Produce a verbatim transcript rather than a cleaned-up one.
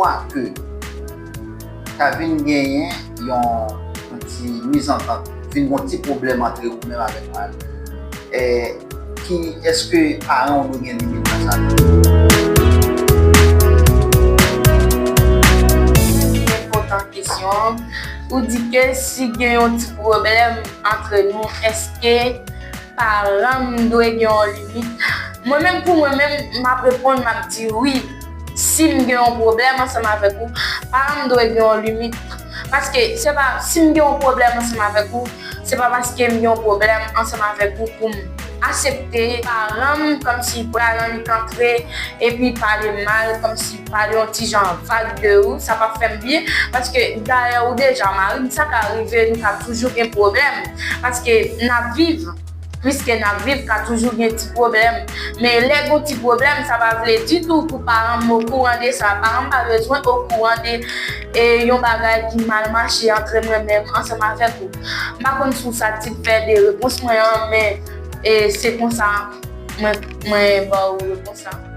Fwa ke ta vin genyen yon, yon ti mizantant, vin yon ti pwoblèm antre ou menm avèk Marie, e, ki, èske paran w dwe gen limit nan sa tou? Enpòtan kesyon. Ou di ke si gen yon ti pwoblèm antre nou, èske paran m dwe gen yon limit? Mwen menm, pou mwen menm, m ap reponn, m ap di wi. Si m gen yon pwoblèm ansanm avèk ou, paran m dwe gen yon limit. Paske se pa, si m gen yon pwoblèm ansanm avèk ou, se pa paske m gen yon pwoblèm ansanm avèk ou pou m aksepte paran m kòmsi pral annik antre epi pale mal, kòmsi pale yon ti jan vag de ou, sa p ap fè m byen. Paske dayè ou deja mari m, sa ka rive, nou ka toujou gen pwoblèm. Paske n ap viv, piske n ap viv, ka toujou gen ti pwoblèm. Men lè gen ti pwoblèm, sa pa vle ditou pou paran m okouran de sa. Paran m pa bezwen okouran de, e, yon bagay ki mal mache antre mwen menm ansanm avèk ou. M pa konn si w satisfè de repons mwen an, men, e, se konsa mwen, mwen ba w repons la.